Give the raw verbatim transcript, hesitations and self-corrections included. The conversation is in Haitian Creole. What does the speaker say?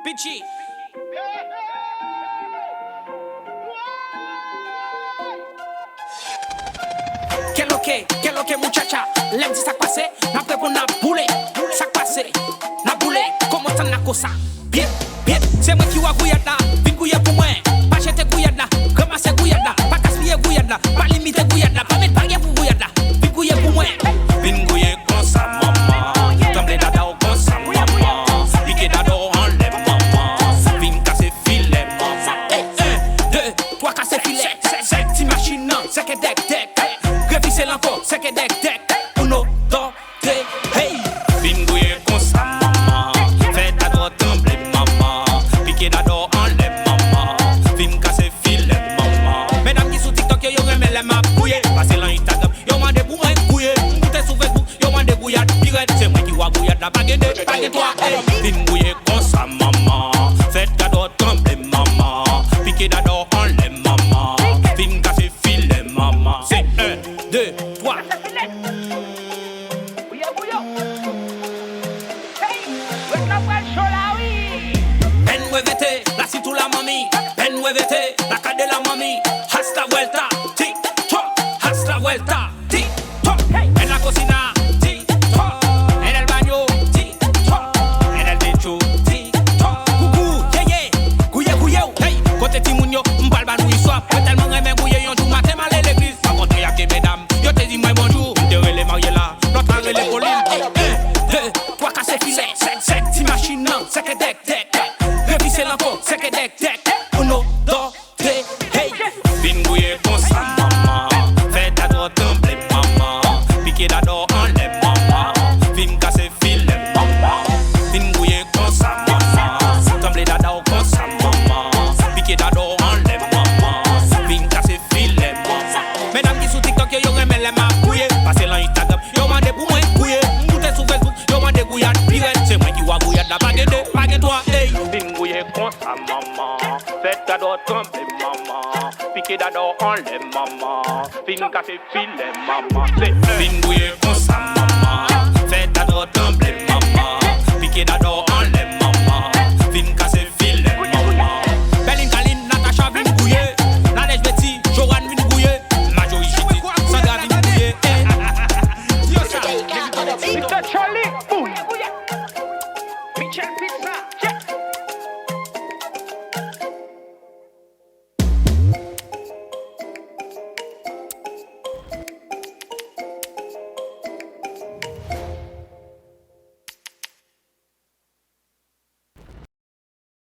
Pitchi. Keloke, keloke muchacha, lè m di sa k pase, n ap reponn n ap boule. Sa k pase, n ap boule, kòman tann la konsa. Byen, byen, se mwen ki wa gouyad la, vin gouye pou mwen. Pa jete gouyad la, ranmase gouyad la, pa gaspiye gouyad la, pa limite gouyad la, pa met barye pou gouyad la, vin gouye pou mwen. Vin gouye konsa, manman, tranble dada w konsa, manman, pike dada w anlè, manman, vin kase filè, manman. Ey, en, de, twa, kase filè. Sèk, sèk, sèk, ti machin nan, sèk e dèk, dèk. Revise l ankò, sèk e dèk, dèk. Uno, dos, tres, hey. Vin gouye konsa, manman, fè dada w tranble, manman, pike dada w anlè, manman, vin kase filè, manman. Medam ki sou TikTok yo, yo renmen lè m ap gouye. Pase lan Instagram, yo mande pou mwen gouye. M moute sou Facebook, yo mande gouyad pi rèd. Se mwen ki wa gouyad la, pa gen de, pa gen twa, ey. Vin gouye konsa, manman, fè dada w tranble, manman, pike dada w anlè, manman, vin kase filè, manman. Se en, de, twa. Bouye, bouye. Hey, wet la pral cho la, wi. Ven revete, la cintura, mami. Ven revete, la cadera, mami. Haz la vuelta, tic, toc. Haz la vuelta, tic, toc. Hey. En la cocina, tic, toc. En el baño, tic, toc. En el techo, tic, toc. Koukou, yeah, yeah. Gouye, gouye, hey. Kote timoun yo, m pral ba nou istwa. Mwen tèlman renmen gouye, yon jou maten m ale legliz. Rankontre ak de medam, yo te di mwen bonjou. M te rele Mariela, lòt la rele Pauline. En, de, twa, kase filè. Sèk, sèk, sèk, ti machin nan, sèk e dèk, dèk. Revise l ankò, sèk e dèk, dèk. Uno, dos, tres, hey. Vin gouye konsa, manman, fè dada w tranble, manman, pike dada w anlè, manman, vin kase filè, manman, vin gouye konsa, manman, tranble dada w konsa, manman, pike dada w anlè, manman, vin kase filè, manman. Medam ki sou TikTok yo, yo renmen lè m ap gouye. Pase lan Instagram, yo mande pou mwen gouye. M moute sou Facebook, yo mande gouyad pi rèd. Se mwen ki wa gouyad la, pa gen de, pa gen twa, ey. Vin gouye konsa, manman, fè dada w tranble, manman, pike dada w anlè, manman, vin kase filè, manman. Se vin gouye konsa, manman, fè dada w tranble, manman, pike dada w anlè, manman, vin kase filè, manman. Berlin, Kalin, Natacha vin gouye. Nadège, Betty, Joanne vin gouye. Majori, Judith, Sandra vin gouye. Eh. Yo sa. Mister Charlie, boum.